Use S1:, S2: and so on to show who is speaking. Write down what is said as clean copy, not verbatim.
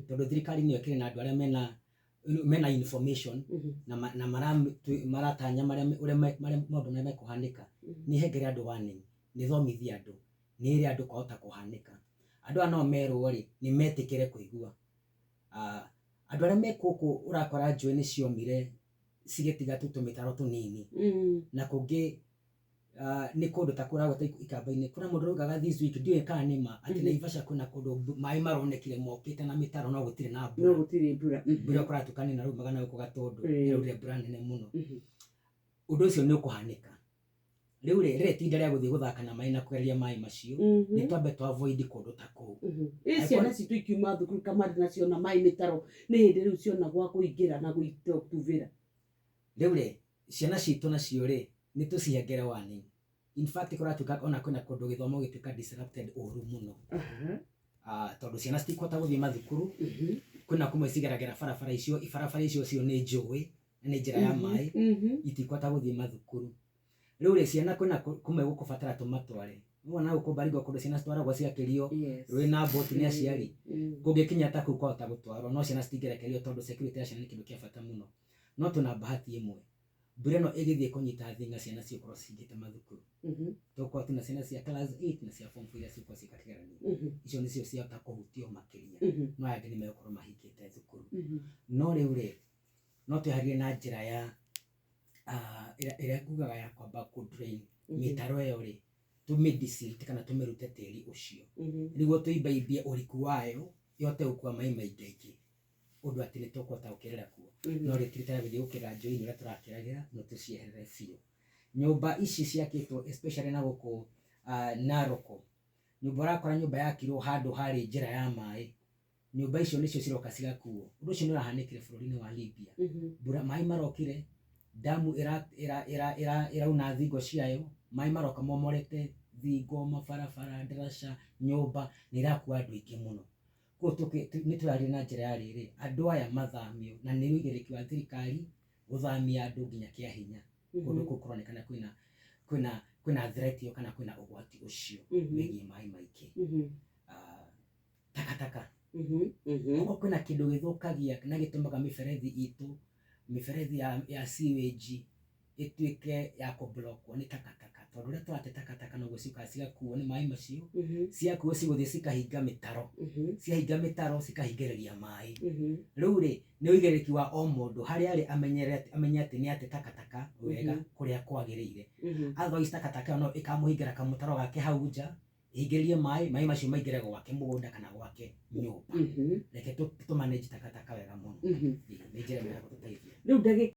S1: Tondũ thirikari nĩyo ĩkĩrĩ na andũ arĩa mena information na maratanya marĩa ũrĩa maũndũ marĩa mekũhanĩka. Nĩ hengere andũ warning, nĩ thomithie andũ, nĩ ĩre andũ kwahota kũhanĩka. Andũ aya no merwo rĩ, nĩ metĩkĩre kũigua. Ah, andũ arĩa me gũkũ ũrakora njũĩ nĩ ciomire cigĩtiga tu tũmĩtaro tũnini na kũngĩ nĩ kũndũ ta kũragweta ikamba-inĩ, kuna mũndũ ũraugaga this week, ndiũĩ kana nĩ ma, atĩ Naivasha kwĩna kũndũ maĩ maronekire mokĩte na mĩtaro no gũtirĩ na
S2: No
S1: mbura.
S2: Gũtirĩ mbura.
S1: Mbura kũratukanĩ na rĩu magana gũkũ Gatũndũ ĩraurire mbura nene mũno. Ũndũ ũcio nĩ ũkũhanĩka. Rĩu rĩ, rĩrĩ itinda rĩa gũthiĩ gũthaka na maĩ na kũgeria maĩ macio, nĩ twambe tũ avoid kũndũ ta kũu.
S2: Ĩ ciana citũ ikiuma thukuru kamarĩ na ciona maĩ mĩtaro, nĩ hĩndĩ rĩu ciona gwa kũingĩra na gũitubĩra.
S1: Rĩu rĩ, ciana citũ nacio rĩ, nĩ tũcihengere warning. In fact, kũratuĩka ona kwĩna kũndũ gĩthomo gĩtuĩka disrupted ũru mũno. Ah, tondũ ciana citikũhota gũthiĩ mathukuru. Kwĩna kũmwe cigeragĩra barabara icio, barabara icio cio nĩ njũĩ na nĩ njĩra ya maĩ, itikũhota gũthiĩ mathukuru. Rĩu rĩ, ciana kwĩna kũmwe gũkũbatara tũmatware. Wona gũkũ Baringo kũndũ ciana citwaragwo cigakĩrio rũĩ na boti nĩ aciari. Kũngĩkinya ta kũu kwahota gũtwarwo, no ciana citingĩrekererio tondũ security ya ciana nĩ kĩndũ kĩa bata mũno. No twĩna bahati ĩmwe, mbura ĩno ĩgĩthiĩ kũnyita thinga, ciana cigũkorwo cihingĩte mathukuru. Tũgũkorwo twĩna ciana cia class 8 na cia form 4 iria cigũkorwo ciĩka kĩgeranio. Icio nĩcio ciahota kũhutio makĩria, no aya angĩ nĩ megũkorwo mahingĩte thukuru. No rĩu rĩ, no twĩharĩrie na njĩra ya ĩrĩa ngugaga ya kwamba kũ drain mĩtaro ĩyo rĩ, tũmĩ desilt kana tũmĩrute tĩri ũcio nĩguo tũimbaimbie ũriku wayo, ĩhote gũkua maĩ maingaingĩ ũndũ atĩ nĩ tũkũhota gũkĩrĩra kuo. No rĩtirĩ gũthiĩ gũkĩra njũĩ-inĩ ũrĩa tũrakĩragĩra, no tũcieherere biũ. Nyũmba ici ciakĩtwo especially na gũkũ Narok, nyũmba ũrakora nyũmba yakirwo handũ harĩ njĩra ya maĩ, nyũmba icio nĩcio ciroka cigakuo. Ũndũ ũcio nĩ ũrahanĩkire bũrũri-inĩ wa Libya. Mbura maĩ marokire, damu ĩrauna thingo ciayo, maĩ maroka momorete thingo, mabarabara, ndaraca, nyũmba, na irakua andũ aingĩ mũno. Koguo nĩ tũraria na njĩra ya rĩrĩ, andũ aya mathamio, na nĩ ũigĩrĩrĩki wa thirikari gũthamia andũ nginya kĩa hinya kũndũ kũu kũronekana kwĩna threat ĩyo kana kwĩna ũgwati ũcio wĩgiĩ maĩ maingĩ. Ah, takataka. Okorwo kwĩna kĩndũ gĩthũkagia na gĩtũmaga mĩberethi itũ, mĩberethi ya sewage ĩtuĩke ya kũblockwo, nĩ takataka, tondũ ũrĩa tũrate takataka noguo ciũkaga cigakuo nĩ maĩ macio. Ciakuo cigũthiĩ cikahinga mĩtaro. Ciahinga mĩtaro cikahingĩrĩria maĩ. Rĩu rĩ, nĩ ũigĩrĩrĩki wa o mũndũ harĩa arĩ amenyere, amenye atĩ nĩ ate takataka wega kũrĩa kwagĩrĩire. Otherwise takataka ĩyo no ĩkamũhingĩra kamũtaro gake hau nja, ĩhingĩrĩrie maĩ, maĩ macio maingĩre gwake mũgũnda kana gwake nyũmba. Reke tũ manage takataka wega mũno. Ĩĩ, nĩ njĩra ĩmwe ya gũtũteithia.
S2: Rĩu ndagĩka